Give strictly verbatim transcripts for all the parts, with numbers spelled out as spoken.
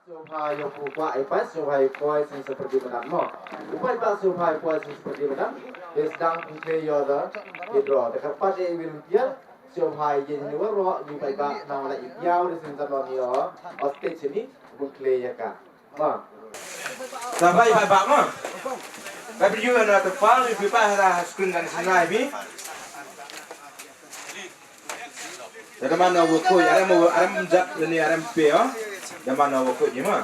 Sngewbha yow poi, poi, sngewbha poi sien sa pyrdi madan mo. U paidbah sngewbha poi sien sa pyrdi madan. Te sdang pynkhlieh yow da, i draw. Te kyrpad ya i volunteer, sngewbha ya ini waroh, ini paidbah nang la i diaw, da sien sa lo ni o, o stage ini, pynkhlieh ya ka. Mo. Sngewbha paidbah mo. Ka video na te pal, i paidbah ha screen kan sinai bi. Te da man o wa khuid, arem wa, arem jat lane arem pe o. Da man o wa khuid ni mo.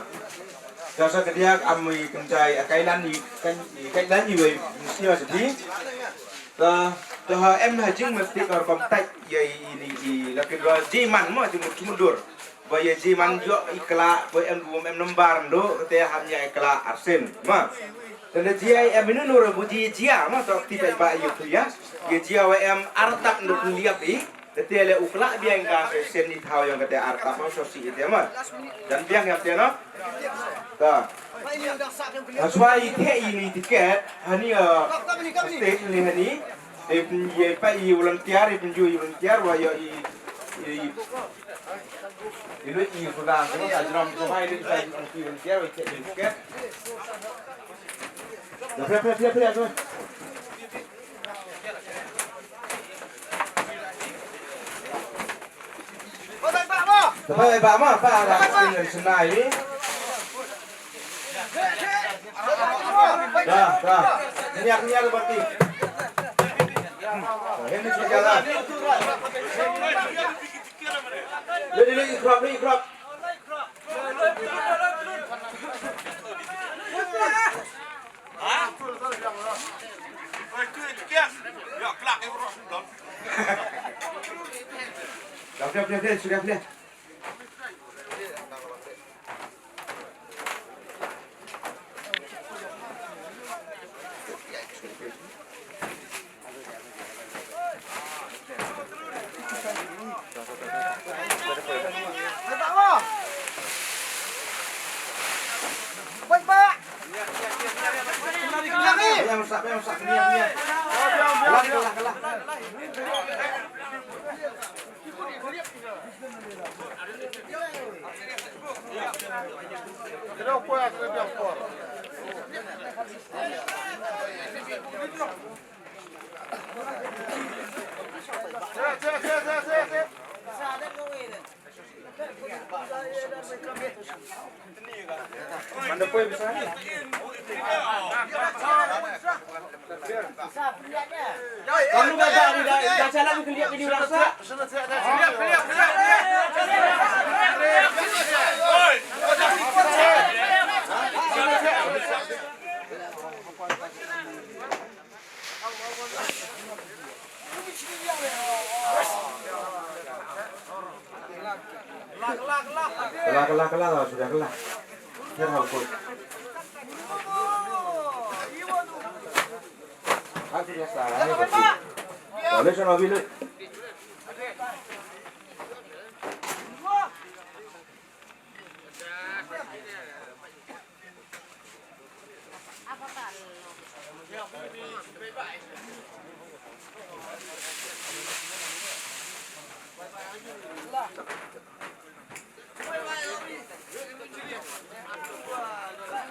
Te sa ka diak am i kynjai, a kailan i, kan, i kailan i wei, mesti wa sedi. Te, te ha em ha jing mesti ka rukom tait, ya i, i, i, la ki dua ji man mo, jing mut mudur. Ba ya ji man yoh i kla, ba em du em nambar ndu, te ham ya i kla arsen. Mo. Te na ji ai em inu nura bu ji jia, mo, to ti bai ba ya kuya. Ya jia wa em artap ndu kuliap i. Te te le u kla biang ka se sen i thaw yong ka te artap mo so si i te mo. Jan biang yam te no. Ta. Aswa i te i ni tiket, hani, uh, stage ni hani. E pyn-, ye pa i volunteer, e pynju i volunteer, wa yo i, i, i, i lut i suda, so, sa jrom, so, hai, lut i sa i volunteer, wa i te i tiket. Ya, pia, pia, pia, pia, pia. Dapat ba ma, pa, pa, pa, pa, pa, pa, pa. Dah, dah. Niat, niat berarti. Ini sudah jalan. Lagi, lagi, ikrab, lagi, ikrab. Dah, dah, dah, dah, sudah, sudah. Kamu ba da, da, da, jalan ke dia, ke dia rasa. Kelah, kelah, kelah, sudah kelah. Biar hapus. Aku biasa, ini pasti. Boleh sana, Bilut.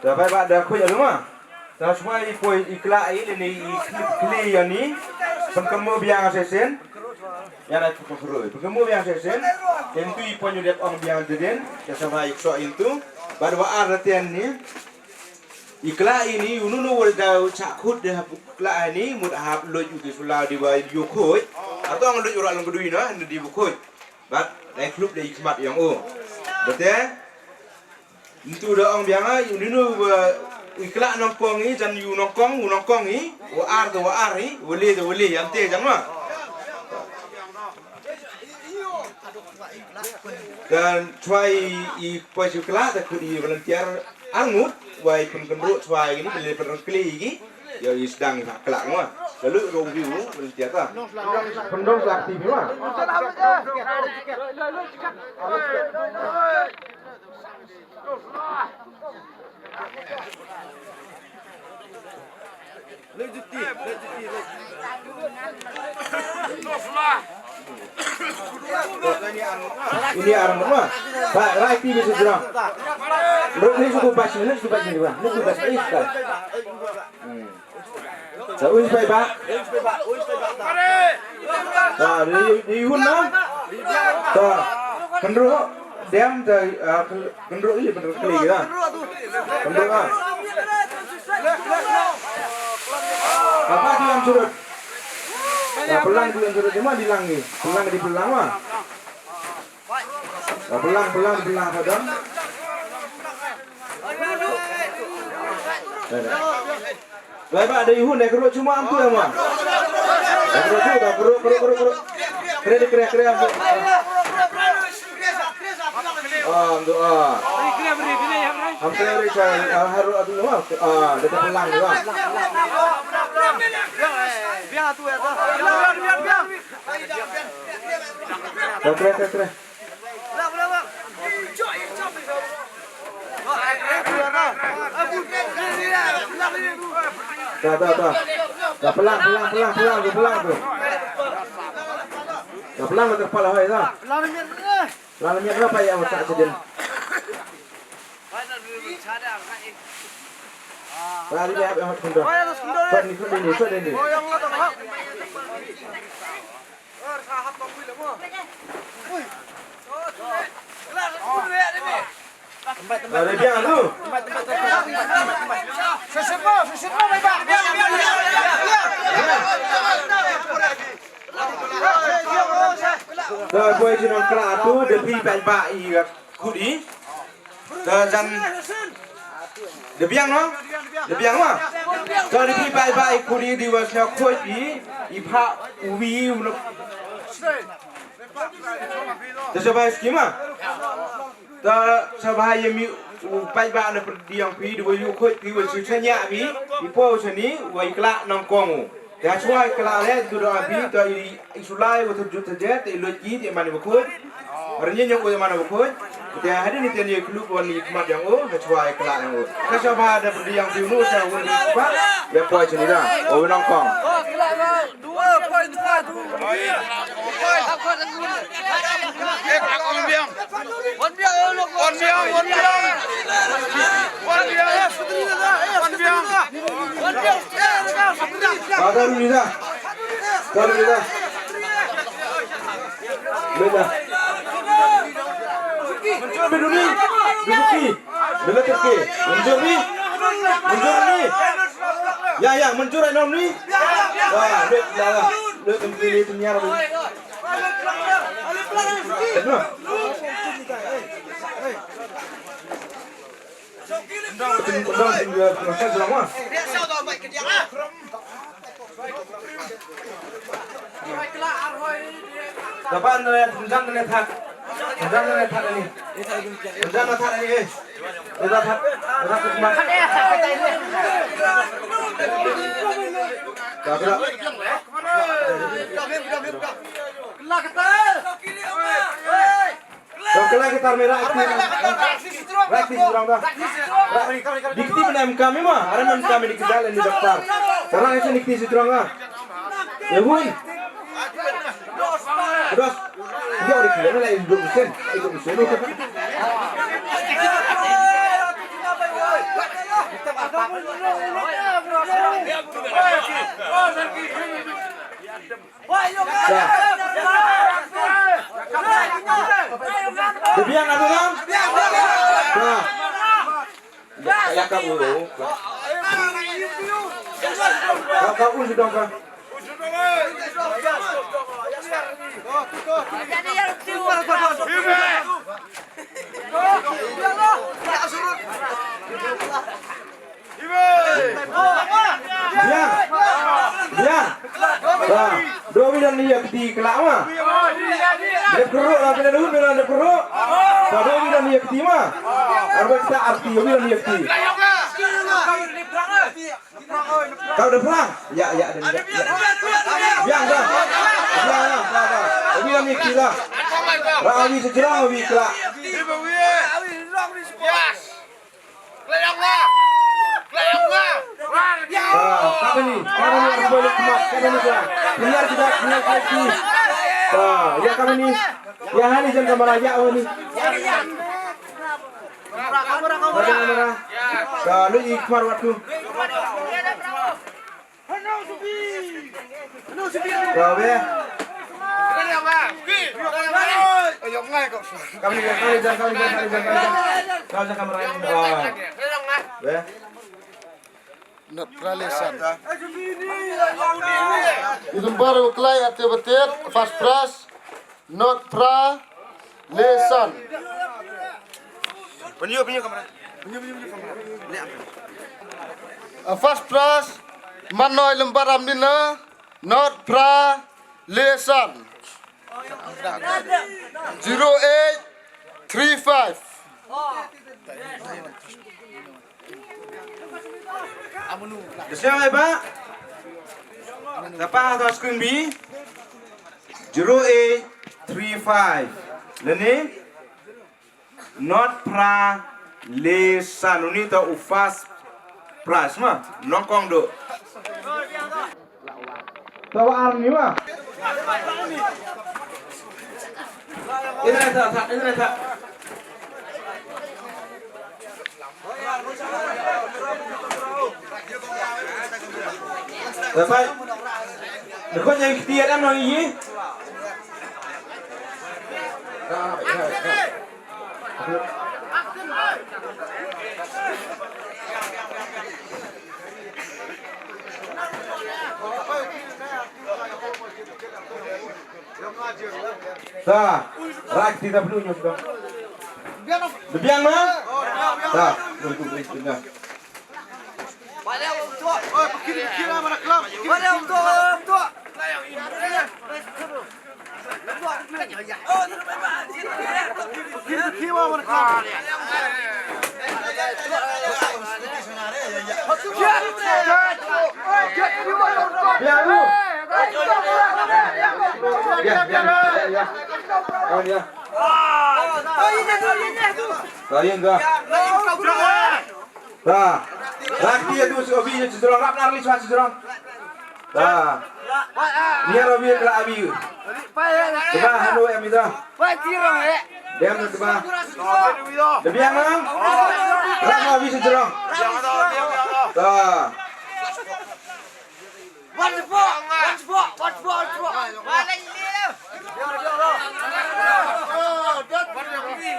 Te bai ba da khuid alu ma. Te sma i poi i kla i le ni i kli ya ni. Pynkynmo biang session. Ya na tu pynkhruh. Pynkynmo biang session. Te ntu i poi ñu dep ong biang te den. Te sma i kso i ntu. Bad wa ar ten ni. I kla i ni, unu nu wal da cha khut de hap kla i ni, mut hap loj u ki sula di wa yu khoi. Atong loj u ra long kdui na, ni di bu khoi. Bat, dai khlup de i khmat yong u. Bate, ntu da ong biang ai, unu nu wa i kla nongkong i, jan yu nongkong, u nongkong i, u ar da u ar i, u le da u le, ante jan ma. Te chwa i poi chu kla, te khut i volunteer arngut, wa i pynkynruh chwa i ni, pynle pynrang kli i ki, ya i sdang i kla ngwa. Lalu rong view volunteer ta. Pyndong slak ti bi ma. Ini arang ma. Ba, rai ti bi sejrang. Lut ni suku bas ni, suku bas ni, wah. Ni suku bas ni, suku bas. Hmm. Sa uñ paidbah. Ta, di, di hun na. Ta, kynroh, diam, ta, ah, kynroh i, kynroh kli, ya. Kynroh, ah. Apa di yang surut? Ta, pelang di yang surut, di mana di lang ni? Pelang di pelang, ah. Ah, pelang, pelang, pelang, pelang. Lai ba, da i hun, da i kyruk chuma am tu em wa. Da i kyruk chu, da i kyruk, kyruk, kyruk, kyruk. Kre, kre, kre, am tu. Ah, am tu, ah. Am kre, kre, cha, ah, haru, atu, ah. Ah, da i pelang, da i. Kre, kre, kre. Ta, ta, ta. Ta, pelang, pelang, pelang, pelang tu, pelang tu. Ta, pelang tu, kepala hoi ta. Pelang miat na pa ya, mata sedin. Ta, di ya, ya, hot kunda. Hot ni, hot ni, hot ni. Ada biang tu. Dah, boy, jinon kra tu, da phi paidbah i, kut i. Dah, jan. Da biang, no? Da biang, ma? Dah, da phi paidbah i, kut i, di wa sñiaw khooid i, i pha, u wi, u nok. Dah, sa bai skim, ma? Dah, sa bai ya mi, u paidbah na pyrdi yong phi, di wa yoh khooid phi, wa su chania phi, i po u chani, wa i kla nongkong u. Te hachwa i kla le, tu da phi, te i, i sulai, wa tu jut te jet, te i lut ki, te i mani wa khooid. Ar ni yong u te i mani wa khooid. Te hadien ni te ni kluk wa ni khmat yong u, hachwa i kla yong u. Te sa bai da pyrdi yong phi nu, sa wa ni pa, ya poi chani da. O nongkong. Ada Rida. Ada Rida. Beda. Beda ni. Beda ni. Bela teke. Manjur ni. Manjur ni. Ya, ya, manjur ai nom ni. Wah, lut la. Lut tempi ni, temnyar ni. Lut. Undang, undang, undang, undang, undang. Dapat, eh, undang, undang, thak. Undang, undang, thak ni. Undang, undang, thak ni, eh. Undang, thak. Undang, thak, thak. Dah, dah. Dah, dah. Tong kela kita mera aktif. Rak ti strong da. Rak di kti mena em kami ma. Ara mem kami di kidal ni doktor. Orang ese ni kti strong da. Ya hun. Terus. Dia orang kira ni lah hidup mesin. Hidup mesin. Dah. Dah biang atu dong? Dah. Ya, ya ka ulu. Ya ka ulu dong ka. Biang. Biang. Ba, do wi dan ni ya kti kela ma. Dep keruk la, pina dahun, pina dep keruk. Ba, do wi dan ni ya kti ma. Arba kita arti, wi dan ni ya kti. Kau da plang? Ya, ya, da, ya. Biang da. Biang da, da, da. Wi dan ni ya kti da. Ra wi sejrang wi kela. Yes. Klayong nga! Klayong nga! Ah, kami ni, kami ni, aku boleh kemat, kami ni, ya. Biar kita, biar kita. Ah, ya, kami ni. Ya, hani jan kamera, ya, hani. Ka lu i kmar watu. Ka we. Ka we, ka we, jan, ka we, jan, ka we, jan, ka we, jan. Ka we, jan, kamera. Ah. We. Not Phra Lesan. Itum baru klai ate betet, first prize, Not Phra Lesan. Penyu, penyu kamera. Penyu, penyu, penyu kamera. Ni apa? Uh, first prize, Manoi Lembaram Nina, Not Phra Lesan. Zero eight three five. Desya mai ba? Tapa ha screen bi. Zero eight three five. Lane? Not Phra Lesan. Uni ta u first prize ma. Nongkong do. Tawa army wa. Idhar tha, tha, idhar tha. Dapat. Dekot yang ketiga dan orang ini. Ta, rak ti ta blu nyok dong. Lebiang ma? Ta, tunggu, tunggu, tunggu. Lain ka. Ta. Rakti ya tu si obi ya chijrong, rap nar li swa chijrong. Ta. Ni ya obi ya kala abi. Coba hanu ya mi ta. Dem na coba. Lebiang lang. Rap na abi chijrong. Ta.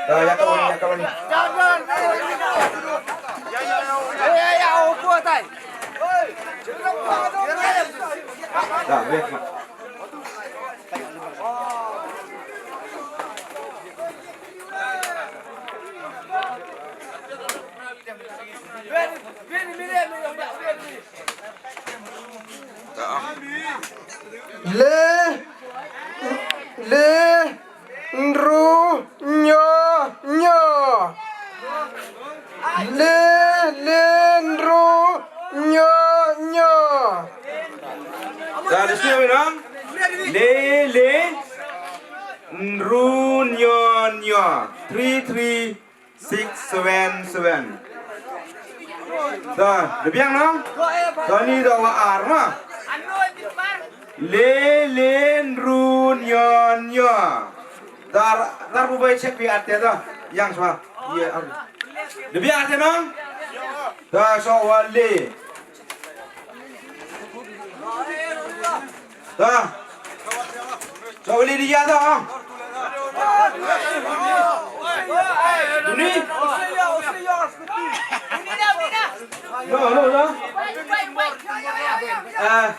Ah, ya kawan, ya kawan. Dah, wait, Mak. Le, le, nru, nyo, nyo. Le, le, nru, nyo, nyo. Dah, di sini, Minang. Le, le, nru, nyo, nyo. Three, three. Six seven seven. Da, da biang no? Da ni da wa ar ma. Le, le, nru, nyo, nyo. Dar, dar bu bai check bi arte da. Yang swa. Ye, ar. Da biang arte no? Da, so wa le. Da. Sa wali dia da. Duni. No, no, no. Ah.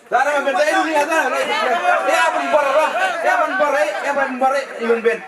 Da, da, bentai duni ada. Ya, pembar, ya, pembar, ya, pembar, ibun ben.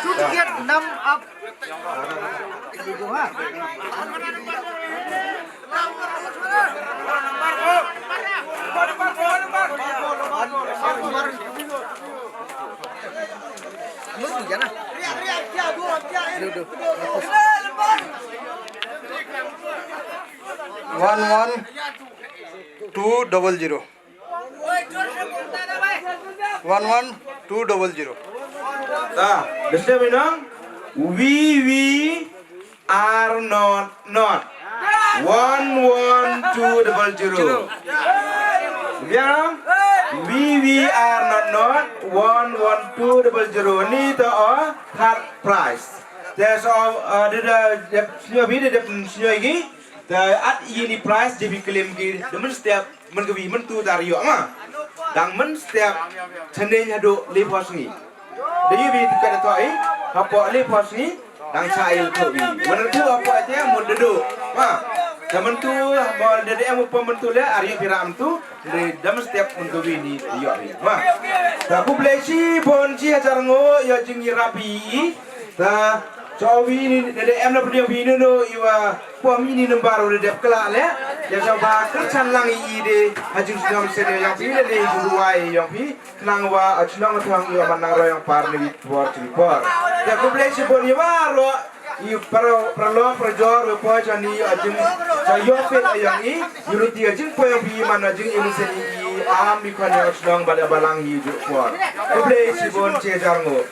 Two ticket, nam ap. One one two double zero. One one two double zero. Ta, beste binong, V V R not not. One one two double zero. Biang, V V R not not, one one two double zero. Ni to o, third prize. Te so, uh, de, de, de, sñiaw bi, de, de, sñiaw ki. Te at ini prize, de bi claim ki, de mynstep, Mynkawi, myntu tar yoh ma. Dang mynstep, chaneng hadooh le phaw sngi. Da yoh bi tiket da thoh i, hapoh le phaw sngi, dang sa i thoh bi. Wan tu hapoh te mut da dooh. Ma. Te myntu, mo da dooh em u pom myntu le, ar yoh phi ra myntu, le da mynstep mynkawi ni yoh bi. Ma. Te khublei chibon chi hajar ngooh, yoh jingyarap i. Te, chawi ni, da dooh em na pdiang phi nu nu, iwa, pom ini number u da dep kla le. Ya chawa kyrchan lang i de, ha jingsñiaw sien yong phi le, le, jingduwai yong phi. Khnang wa, a chnong thang iwa man nang ro yong par ni por chi por. Te khublei chibon iwa ro, i para, paralok, parajor, wa poi cha ni, a jing, cha yoh phi yong i, i ruti a jingpoi yong phi man a jing i mun sien i, am i khon yong chnong bad a balang i ju por. Khublei chibon chi hajar ngooh.